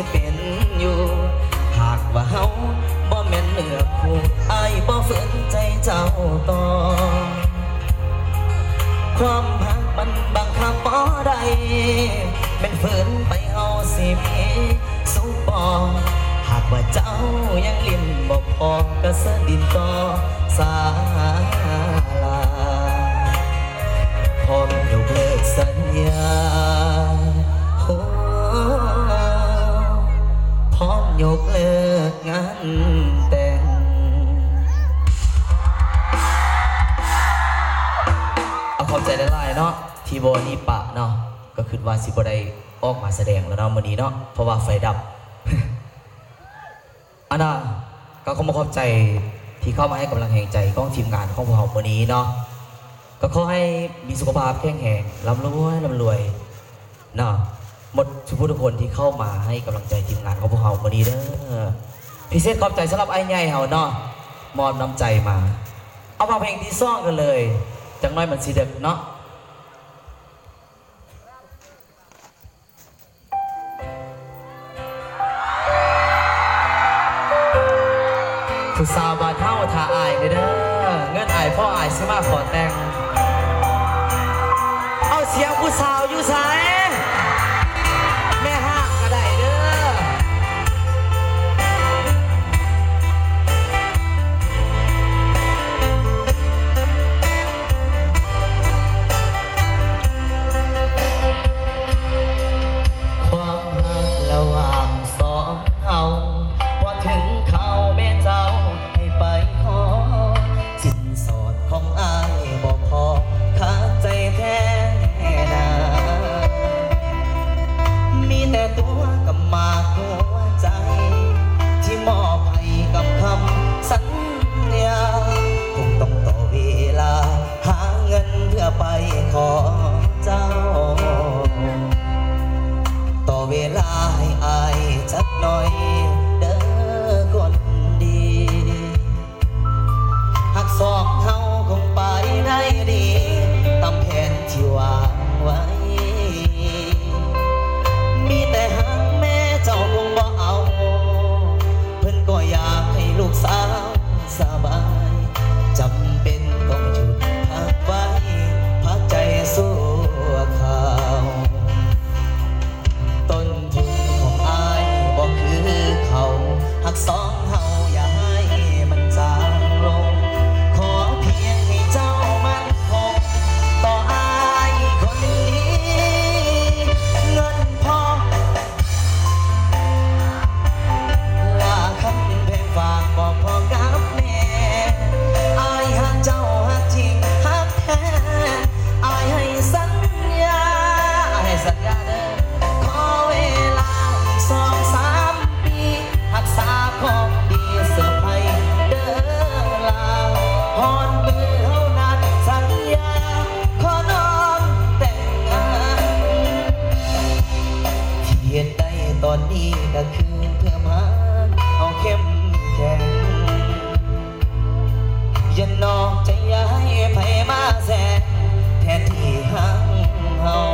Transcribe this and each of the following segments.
ເປັນຢູ່ ຫາກວ່າເຮົາບໍ່ແມ່ນເນື້ອຄູ່ ອ້າຍບໍ່ຝືນໃຈເຈົ້າຕໍ່. ຄວາມຮັກມັນບັງຄັບບໍ່ໄດ້ ແມ່ນຝືນໄປເຮົາຊິມີສຸກບໍ່? ຫາກວ່າເຈົ້າຍັງຫຼິ້ນບໍ່ພໍ ກະເຊີນດິນຕໍ່ສາລາ ພ້ອມຍົກເລີກສັນຍາ ໂອ້ ພ້ອມຍົກເລີກງານແຕ່ງ. ເອົາ ຂອບໃຈຫຼາຍໆເນາະ ທີ່ບໍ່ໜີປະເນາະ ກໍຄິດວ່າຊິບໍ່ໄດ້ອອກມາສະແດງແລ້ວເນາະມື້ນີ້ເນາະ ເພາະວ່າໄຟດັບ. ອັນນະ ກໍຂໍຂອບໃຈທີ່ເຂົ້າມາໃຫ້ກຳລັງແຮງໃຈຂອງທີມງານຂອງພວກເຮົາມື້ນີ້ເນາະ ກໍຂໍໃຫ້ມີສຸຂະພາບແຂງແຮງ ລ່ຳລວຍ ລ່ຳລວຍເນາະ ໝົດທຸກຜູ້ທຸກຄົນທີ່ເຂົ້າມາໃຫ້ກຳລັງໃຈທີມງານຂອງພວກເຮົາມື້ນີ້ເດີ. ພິເສດຂອບໃຈສຳລັບອ້າຍໃຫຍ່ເຮົາເນາະ ມອບນ້ຳໃຈມາ. ເອົາຟັງເພງທີສອງກັນເລີຍ ຈັກໜ້ອຍມັນຊິເດິກເນາະ. ຜູ້ສາວບ້ານເຮົາຖ້າອ້າຍເດີ ເງິນອ້າຍພໍອ້າຍຊິມາຂໍແຕ່ງ. ເອົາ ສຽງຜູ້ສາວຢູ່ໃສ? ແມ່ຮ້າງກໍໄດ້ເດີ. ຄວາມຮັກລະຫວ່າງສອງເຮົາ ພໍເຖິງຄາວແມ່ເຈົ້າໃຫ້ໄປຂໍ ສິນສອດຂອງອ້າຍບໍ່ພໍ ຂາດໃຈແທ້ນາ ມີແຕ່ຕົວກັບໝາກຫົວໃຈ ທີ່ມອບໃຫ້ກຳຄຳສັນຍາ ຄົງຕ້ອງຕໍ່ເວລາ ຫາເງິນເພື່ອໄປຂໍເຈົ້າ ຕໍ່ເວລາໃຫ້ອ້າຍຈັກໜ້ອຍເດີຄົນດີ ຮັກສອງເຮົາຄົງໄປໄດ້ດີ ຕາມແຜນທີ່ວາງໄວ້ ມີແຕ່ຫາກແມ່ເຈົ້າຄົງບໍ່ເອົາ ເພິ່ນກໍຢາກໃຫ້ລູກສາວ ສະບາຍ ຈຳເປັນຕ້ອງຢຸດພັກໄວ້ ພັກໃຈຊົ່ວຄາວ ຕົ້ນທຶນຂອງອ້າຍບໍ່ຄືເຂົາ ຮັກສອງເຮົາຢ່າໃຫ້ມັນຈາງລົງ ຂໍພຽງໃຫ້ເຈົ້າໝັ້ນຄົງ ຕໍ່ອ້າຍຄົນດີ ເງິນພໍ ລາຄຳແພງຝາກບອກພໍ່ກັບແມ່ ອ້າຍຮັກເຈົ້າຮັກຈິງຮັກແທ້ ອ້າຍໃຫ້ສັນຍາ ອ້າຍໃຫ້ສັນຍາເດີ ຂໍເວລາອີກສອງສາມປີ ຮັກສາຄວາມດີເສີບໃຫ້ເດີລາ ຮອດມື້ເຮົານັດສັນຍາ ຂໍນ້ອມແຕ່ງງານ ທີ່ເຮັດໄດ້ຕອນນີ້ກໍຄືເພື່ອມາເຮົາເຂັ້ມແຂງ ຢ່ານອກໃຈ ຢ່າໃຫ້ໃຜມາແຊງແທນທີ່ຮັກເຮົາ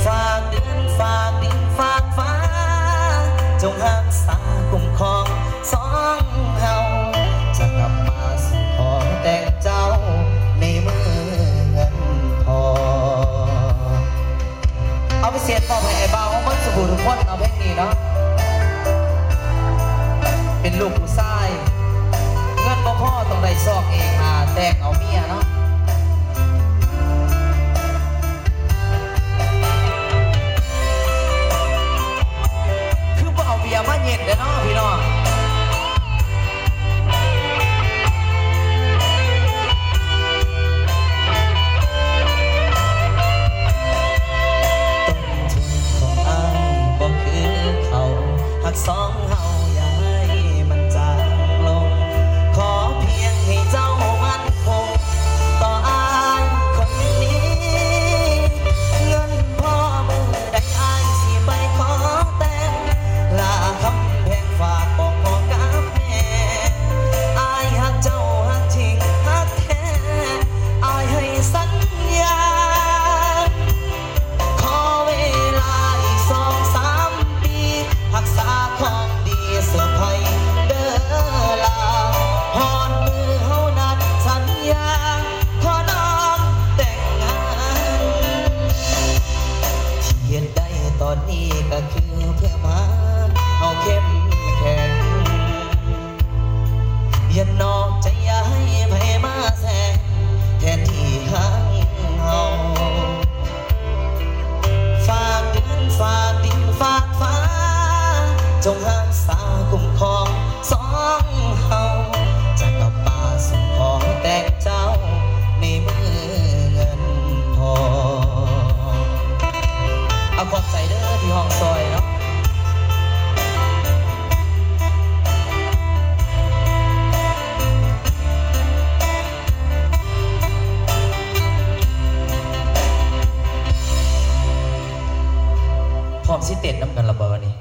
ຝາກເດືອນ ຝາກດິນ ຝາກຟ້າ ຈົ່ງຮັກສາຄຸ້ມຄອງ ສອງເຮົາ ຈະກັບມາສູ່ຂໍແຕ່ງເຈົ້າໃນມື້ເງິນພໍ ເອົາ ພິເສດມອບໃຫ້ອ້າຍບ່າວເຮົາໝົດສູ່ຜູ້ທຸກຄົນເນາະ ເພງນີ້ເນາະ ເປັນລູກຜູ້ຊາຍ ເງິນບໍ່ພໍຕ້ອງໄດ້ຊອກເອງ ຫາແຕ່ງເອົາເມຍເນາະ. ຄືບໍ່ເອົາເບຍມາເຢັນເດ້ເນາະພີ່ນ້ອງ. ຕົ້ນທຶນຂອງອ້າຍບໍ່ຄືເຂົາ ຮັກສອງເຮົາຢ່າໃຫ້ມັນຈາງລົງ ຂໍພຽງໃຫ້ເຈົ້າໝັ້ນຄົງ ພ້ອມຊິເຕັ້ນນຳກັນລະບໍ່ບາດນີ້?